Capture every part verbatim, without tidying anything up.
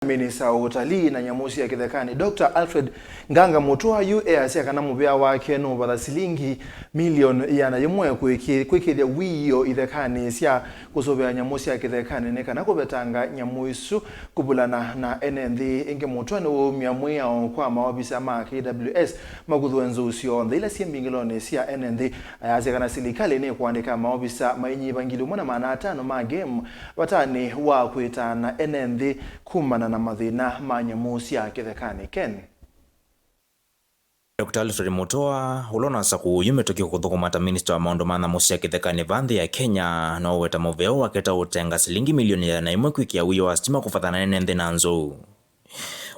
Minista wa ũtalii na nyamũ sya kĩthekanĩ, Doctor Alfred Nganga Mũtũa yu easya kana mũvea wake nũvatha silingi milioni ĩana yĩmwe kwĩkĩ-, kwĩkĩthya wĩio ithekanĩ sya kũsũvĩa nyamũ sya kĩthekanĩ nĩ kana kũvetanga nyamũ isu kũvulana na ene nthĩ. Ĩngĩ Mũtũa nĩwaumya mwĩao kwa maovisa ma K W S makuthũe nzou syonthe ila syĩ mbingĩlonĩ sya ene nthĩ. Ayasya kana silikalĩ nĩkũandĩka maovisa mainyiva ngili ĩmwe na maana atano ma game vatanĩ wa kwĩtaana ene nthĩ kumana na mathĩna ma nyamũ sya kĩthekanĩ. Ken. Doctor Alfred Mutua, ũla ũnasa kũũyumĩtũkĩ kũthũkũma ta minista wa maũndũ ma nyamũ sya kĩthekanĩ va nthĩ ya Kenya, no weta mũvea wake ta ũtenga silingi milioni ĩana ĩmwe kwĩkĩa wĩio wa sitima kũvathana ene nthĩ na nzou.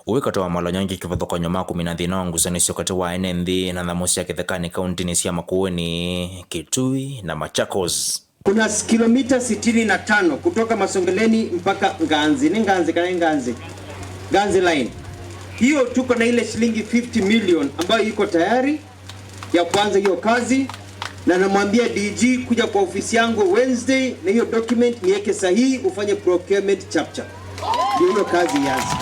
Ũĩ katĩ wa malonyo angĩ kĩvathũkany'o ma kũmina thĩna wa ngusanĩsyo katĩ wa ene nthĩ na nyamũ sya kĩthekanĩ kauntinĩ sya Makueni, Kitui na Machakos. Kuna s-, kilomita sitini na tano kutoka Masongeleni mpaka Nganzi. Ni Nganzi kana Nganzi? Nganzi line. Hiyo tuko na ile shilingi fifty million ambayo iko tayari ya kuanza hiyo kazi, na namwambia D G kuja kwa ofisi yangu Wednesday na hiyo document niweke sahihi, ufanye procurement chapchap. Ndio hiyo kazi ianze.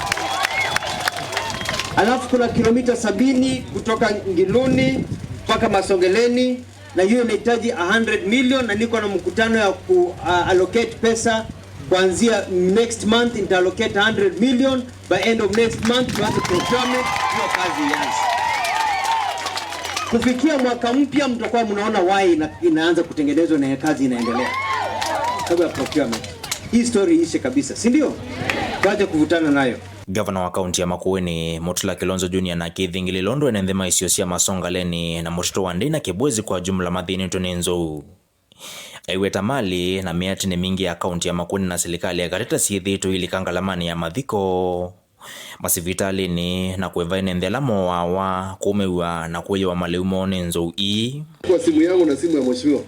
Alafu kuna kilomita sabini kutoka Ngiluni mpaka Masongeleni, na hiyo inahitaji a hundred million, na niko na mkutano ya ku, uh, allocate pesa kuanzia next month, nita allocate a hundred million, by end of next month tuanze procurement, hiyo kazi ianze. Kufikia mwaka mpya mtakuwa mnaona wai ina, inaanza kutengenezwa na kazi inaendelea. Kabla ya procurement. Hii story iishe kabisa, si ndio? Tuache kuvutana nayo. Gavana wa kaunti ya Makueni, Mutula Kilonzo Junior, na akĩthingĩlĩla ũndũ ene nthĩ ma isio sya Masongaleni na mũtitũ wa Ndei na Kibwezi kwa jumla mathĩnĩtwe nĩ nzou. Aiweta malĩ na mĩatĩnĩ mingĩ ya kaunti ya Makueni na silikalĩ ya katĩ ta syĩthĩĩtwe ilika ngalamanĩ ya mathiko, masivitalĩnĩ, na kũĩva ene nthĩ ala moawa, kũũmĩw'a na kũĩyĩwa malĩu moo nĩ nzou ii. Kwa simu yangu na simu ya mheshimiwa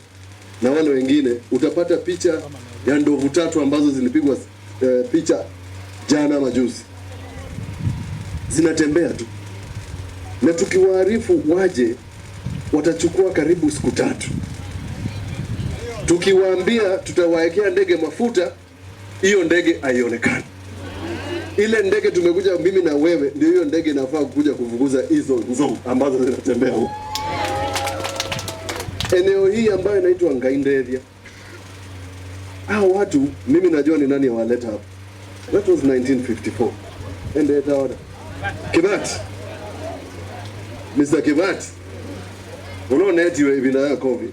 na wale wengine, utapata picha ya ndovu tatu ambazo zilipigwa, eh, picha jana ama juzi. Zinatembea tu. Na tukiwaarifu waje, watachukua karibu siku tatu. Tukiwaambia tutawaekea ndege mafuta, hiyo ndege haionekani. Ile ndege tumekuja mimi na wewe, ndio hiyo ndege inafaa kuja kufukuza hizo nzou ambazo zinatembea huko. Eneo hii ambayo inaitwa Ngaindethia, hao watu, mimi najua ni nani awaleta hapa. That was nineteen fifty-four. Ende eta order. Kibati. Mister Kibati. Unaona eti wewe bila ya kovi.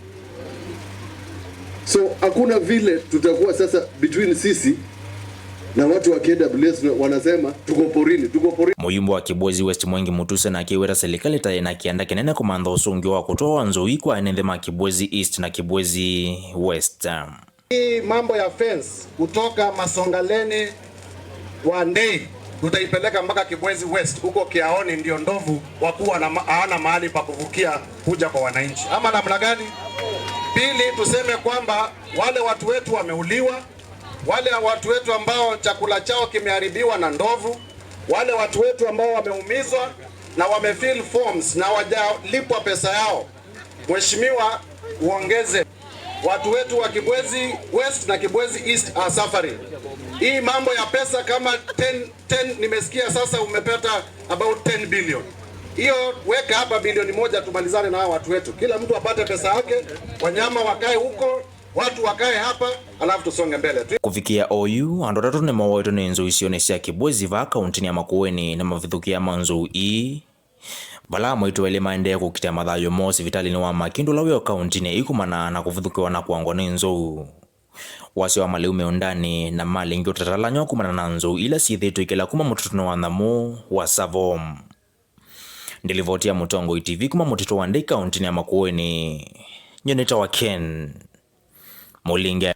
So, hakuna vile tutakuwa sasa between sisi na watu wa K W S wanasema, "Tuko porini, tuko porini." Mũyumbe wa Kibwezi West Mwengi Mutuse nake aiweta silikalĩ ta ĩna kĩanda kĩnene kũmantha ũsũngĩo wa kũtwawa nzou ii kwa ene nthĩ ma Kibwezi East na Kibwezi West. Hii mambo ya fence kutoka Masongaleni wa Ndei tutaipeleka mpaka Kibwezi West huko Kiaoni, ndio ndovu wakuwa na ma-, hawana mahali pa kuvukia kuja kwa wananchi. Ama namna gani? Pili, tuseme kwamba wale watu wetu wameuliwa, wale watu wetu ambao chakula chao kimeharibiwa na ndovu, wale watu wetu ambao wameumizwa na wamefill forms na hawajalipwa pesa yao, Mheshimiwa, uongeze. Watu wetu wa Kibwezi West na Kibwezi East are suffering. Hii mambo ya pesa kama ten, ten, nimesikia sasa umepata about ten billion. Hiyo weka hapa bilioni moja tumalizane na hawa watu wetu. Kila mtu apate pesa yake, wanyama wakae huko, watu wakae hapa, alafu tusonge mbele. Tu- Kũvikĩa oyu, andũ atatũ nĩmowaĩtwe nĩ nzou isionĩ sya Kibwezi vaa kauntinĩ ya Makueni na mavithũkĩa ma nzou ii. Vala amwe aitũ elĩ maendee kũkitĩa mathayũ moo sivitalĩnĩ wa Makindu ũla wĩ o kauntinĩ ĩkumana na kũvithũkĩwa na kũangwa nĩ nzou. Wasya wa malĩu mĩũndanĩ na malĩ ingĩ ũtatalany'o kumana na nzou ila syĩthĩĩtwe ikĩla kuma mũtitũnĩ wa nyamũ wa Tsavo. Ndilivoti ya Mũtongoi T V kuma mũtitũ wa Ndei kauntinĩ ya Makueni. Nyie nĩtawa Ken Mũlinge.